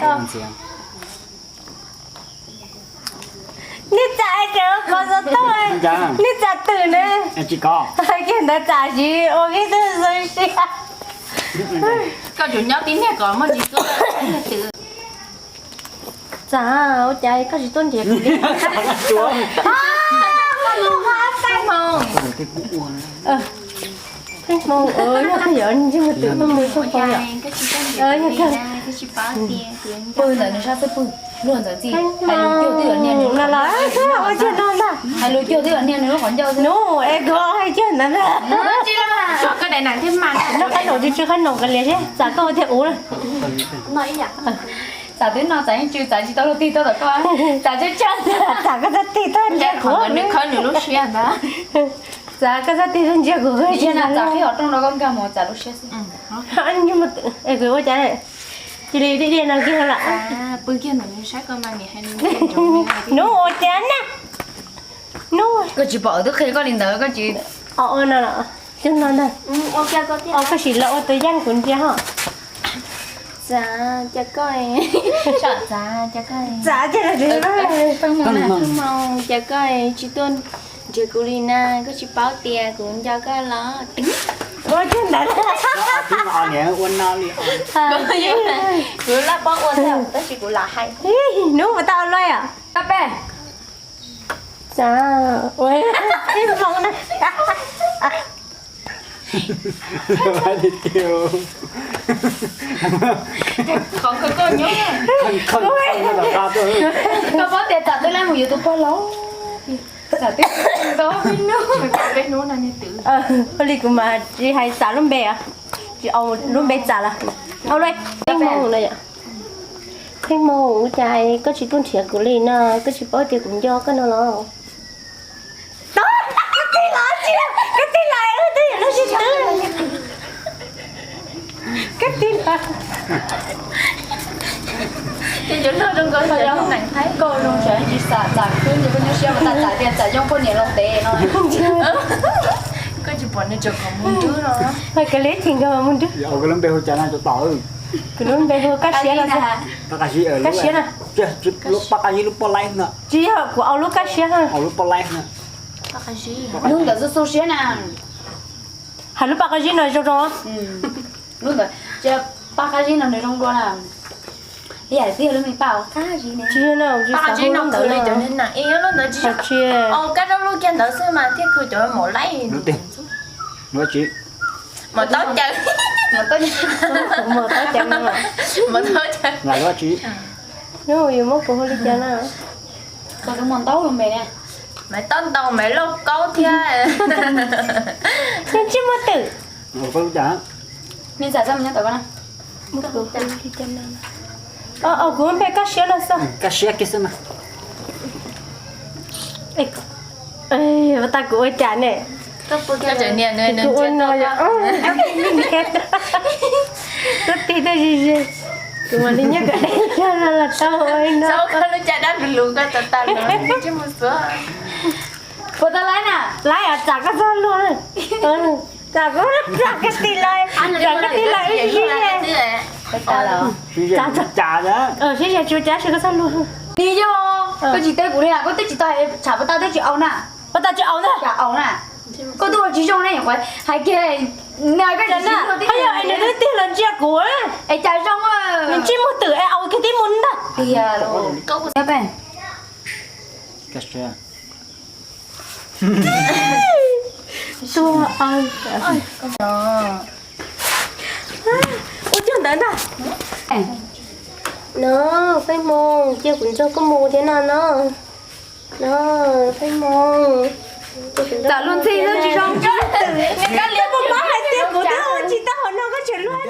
Ntxhiav. Nej txam es tseem kov xov tooj, nej txam twm na. Tsis kov. Kiag ntawd txam siv ua vib tug xu siab. Koj tsuas nyob tib niag kom muaj tsis txuj twm. Txam, ua cas koj tsis tuaj nrhiav kuv li? Pheej Hmoo, yog yog ntsej muag twm Pheej Hmoo, Pheej Hmoo yog kawg. Pw ntawm nws sab xwb pw, luag ntawd txij. Hais lus cuag twb yuav niag nws lub qhov ncauj, hais lus cuag twb yuav niag nws lub qhov ncauj xwb. Nub es kuv hais cuag ntawd na. Noj qab noom tsw tsw qab noom kav liam thiab, txam koj ua tiag ub na. Txam twb no txam yeej tsw, txam tsis tau luag tig tuaj tom koj, txam tsw tsw, txam koj txhob tig tuaj ntsia kuv. Nws khawb nws lub siab ntag. Txam koj txhob tig tuaj ntsia kuv, txam qhib hom rooj rau koj nkag mus txam lub siab xwb. Kuv ua cas cia li diaj diaj no kiag lawm. Nub ua cas na. Nub, koj tsis pom twb qhia koj li ntawd koj tsis. Ua no, cog no ntag. Koj sim los ua tus yaj kuv ntsia ho. Txam, cas koj, txam, cas koj, txam, cas koj, Pheej Hmoo, cas koj tsis tuaj nrhiav kuv li na, koj tsis paub tias kuv nco koj los. Ua tiag ntawd. Kuv laj paub ua thiab tab sis kuv lam hais. Nub puas tau ua luaj os? Koj peb. Txam, ua ib hmoo na. Qhov koj nyob, koj paub tias txam twb laj mus yuav tus pog laus. Txam twb tau peb hnub, peb hnub no niag twm. Ua li kuv mas tsis hais txam lub npe, tsis au lub npe txam lawm. Au lawm, Pheej Hmoo no yom. Pheej Hmoo, ua cas koj tsis tuaj nrhiav kuv li no, koj tsis paub tias kuv nco koj no los? Koj tig los tsis, koj tig los twb yog lub sib twv. Koj tig los. Ces yuav nrog zoo nkauj zoo neeg Thaib, nkauj zoo tsis xam txam khwb nce koj nyuaj siab mas txam txam tias txam yoo poj niam los ntev no. Koj tsis pom nws tseem kom mus nrwb no. Koj li tsis nkag mus nrwb. Kuv lub npe hu cas na, kuv lub npe hu Kab Siab no. Kab Siab na. Paj Qab Zib lub poj laib no. Tsis yog, kuv au lub Kab Siab na. Au lub poj laib no. Lub ntawd xu xu siab na. Hais lub Paj Qab Zib no zoo zoo. Lub ntawd, Paj Qab Zib no nws zoo dua na. Yam twg lub me Paj Qab Zib ne? Tsis yog na, Paj Qab Zib no khwv li cov neeg na, lub ntawd tsis yog. Au kab rau lub kiag ntawd xwb mas thiaj khwv cov maum laib. Maum taub caws. Maum taub caws no. Maum taub caws. Nub, yus muab kuv hu li cas na? Koj tus maum ntaub los me ne. Maiv taub ntaus maiv lauj kaub thiab. Ntsej muag twm. Me ntxam xab mus nyob tom koj na. Kuv npe Kab Siab no xwb. Kab Siab kiag xwb mas. Ua tag kuv ua cas ne? Kuv ua no yom. Koj tig tej ze ze, kuv mam li nyob kom deb zog no los tau ua no. Puas tau laib na? Laib, tsam koj txhob luag. Tsam koj, tsam koj tig lawm, tsam koj tig lawm ib sij. Sib ze tsis ua cas, koj txhob luag. Ni yog koj tsis teb kuv li, koj twb tsis tau hais, tsam puas tau twb tsis au na. Puas tau tsis au na? Cas au na? Koj twb ua tsis zoo ne, nyuam qhuav hais kiag, nws twb tig los ntsia kuv. Es cas zoo, nws ntsej muag twm es au kiag tib mus ntag. Tiag los. Ua cuag ntawd ntag. No, Feej Hmoo, cia kuv nrog koj mus thiab no no. No, Feej Hmoo. Txam luag ntxhi no tsis zoo. Koj liam puas mob hais tias kuv twb ua tsis tau hauv no koj tseem luag.